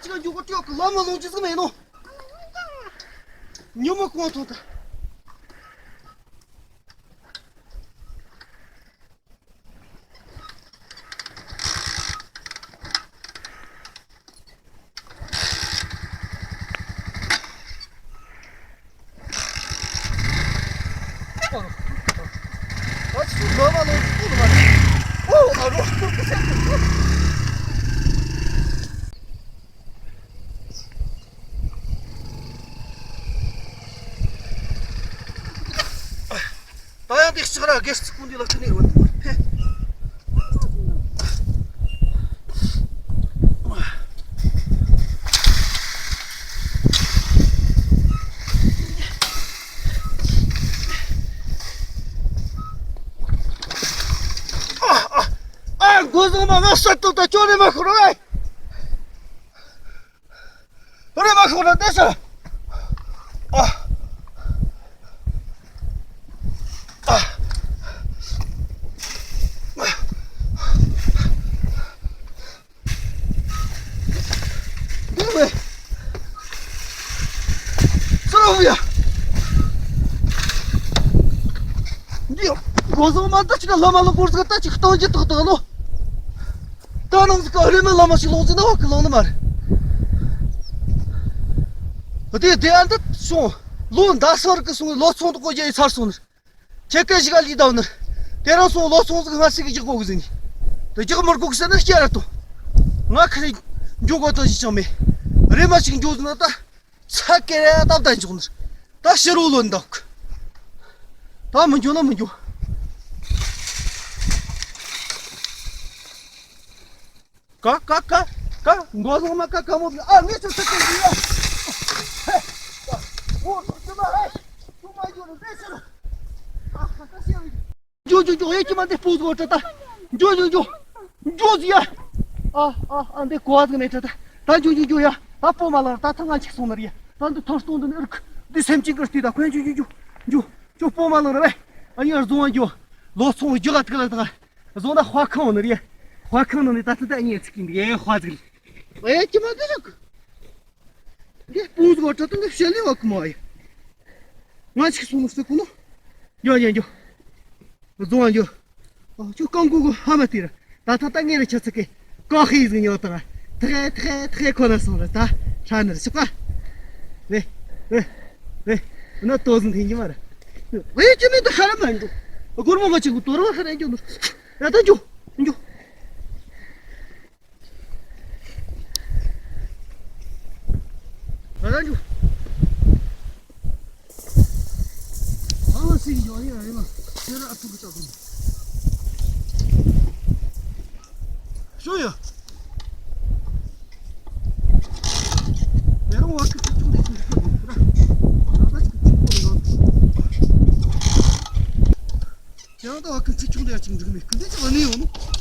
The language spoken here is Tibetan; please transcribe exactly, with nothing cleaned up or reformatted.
ཅི་ག་འཇུག་གོ་ཅི་ཡོད་གི་ལམ་མ་ལོང་ཅི་ཟིག་མེད་ནོ། ཉོ་མ་གོང་ཐོང་ད། ད་ཡང་དེ་ལྕགས་ར་སྒེར་གཅིག་པུ་འདི་ལ་ཁྲིད་ནས་འོང་དུ་མ་ཕེ། ཨ། མགོ་བཟང་མ་ང་སད་དོ་ད་ཅོ་རེ་མ་ཤོར་ཨེ། རེ་མ་ཤོར་ན་ཏེ་ས། ཨ། ཨ། འདི་བས། སོ་ར་ཧུ་ཡ། འདི་མགོ་བཟང་མ་ད་ཅིག་ལ་མ་ལ་འབོར་ཟིག་ད་ཅིག་གཏོང་རྒྱུ་ཏག་ཏག་ལོ། ད་ནང་ཟིག་ག་རེ་མེད་ལ་མ་ཞིག་ལོང་ཟིག་ན་བ་གི་ལོང་ནི་མ་རེད། དེ་དེ་ཨ་འདི་སོང་། ལོ་འདའ་སར་གི་སོང་ལོ་ཚོང་དུ་གོ་རྒྱ་ཡི་ཚར་སོང་ནི། ཁྱེད་ཀ་ཞིག་ག་ལི་དང་ནི། དེ་རང་སོང་ལོ་ཚོང་ཟིག་ང་སི་གི་རྒྱག་གོ་གི་ཟིན་ནི། དེ་རྒྱག་མར་གོ་གི་ཟེར་ན་སྐྱ་ར་ཏོ། ང་ཁ་རེ་འཇོག་གོ་ཏོ་ཞིག་ཅང་མེད། རེ་མ་ཞིག་འཇོག་ཟིན་ན་ད། ཚ་ཀེ་རེ་ཏབ་ཏན་འཇོག་ནི། ད་ཕྱི་རོལ་ལོན་འདུག་ད་མི་འཇོག་ན་མི་འཇོག་ཀ་ཀ་ཀ་ཀ། མགོ་ལོག་མ་ཀ་ཀ་མོ་ཨ་མི་ཚོ་ཚ་ཀེ་རེ་ཡ། ཧེ། ཨོ་ཚོ་ཚོ་མ་ཧེ། ཚོ་མ་འཇོག་ནི་བེ་ཤི་རོ། ཨ་ཀ་ཀ་ཤི་ཡ། འཇོག་འཇོག་འཇོག་ཨེ་ཅི་མ་འདི་སྤུ་གོ་ཏྲ་ད། འཇོག་འཇོག་འཇོག་འཇོག་ཟི་ཡ། ཨ་ཨ་ཨ་འདི་གོ་བ་ཟིག་མེད་ཏྲ་ད། ད་འཇོག་འཇོག་འཇོག་ཡ། ད་སྤོ་མ་ལ་ད་ཐང་ང་ཅིག་སོང་ནི་རེད་ཡ། ད་འདི་ཐང་སྟོང་འདི་ནི་ཨར་ཁུ་འདི་སེམས་ཅན་གི་ལྟོས་ད་ཁོན་འཇོག་འཇོག་འཇོག་འཇོག་སྤོ་མ་ལ་ར་བས། ཨ་ཡ་བཟུང་བ་འཇོག་ལོ་ཚོང་རྒྱག་ག་ཐུག་ལ་ད། བཟུང་ད་དཔའ་ཁང་ནི་རེད་ཡ། དཔའ་ཁང་ནི་ད་ད་ད་ཨ་ཉེ་ཚིག་གི་ཡ་དཔའ་ཟིག་ཨེ་ཅི་མ་འདི་ཞིག་འདི་སྤུ་གོ་ཏྲ་ད་འདི་ཤེ་ལི་བ་ཀི་མ་ཡ། ང་ཅིག་སོང་ནི་སི་ཀུ་ནོ། ཡ་ཡ་ཡ། བཟུང་བ་འཇོག་ཨ་ཅོ་རྐང་མགོ་གོ་ཧ་མ་ཏི་ར། ད་ད་ད་ངེ་ར་ཆ་ཚ་ཀེ་ཀ་ཧི་ཟིག་ཉོ་ད་ཐེ་ཐེ་ཐེ་ཁོ་ན་སོང་ར་ད་ཧྲ་ནི་ར་ཤོག་ག་ཝེ་ཝེ་ཝེ། ན་ཏོ་ཟིན་ཐེན་གྱི་མ་ར། ཝེ་ཅི་མེད་ད་ཧ་ར་མ་འགྲོ། སྒོར་མོ་མ་ཅིག་གོ་དོ་ར་ཧ་ར་འཇོག་ནོ། ཡ་ད་འཇོག་འཇོག་ཨ་ར་འཇུ། ཨ་སི་ཡོ་ཡ་ཡ་མ་ཤེ་ར་ཨ་ཐུག་ཅག་གི། ཤོ་ཡ། དེ་རང་བ་ཁི་ཆུ་ཆུང་དེ་ཆུང་དེ་ཁོ་ར། ང་ད་ཆུ་ཆུང་པོ་ཡོད། དེ་རང་ད་བ་ཁི་ཆུ་ཆུང་དེ་ཡ་ཆུང་འགྲིག་མེད་ཁི་འདི་ཅི་བ་ནི་ཡོང་ནོ།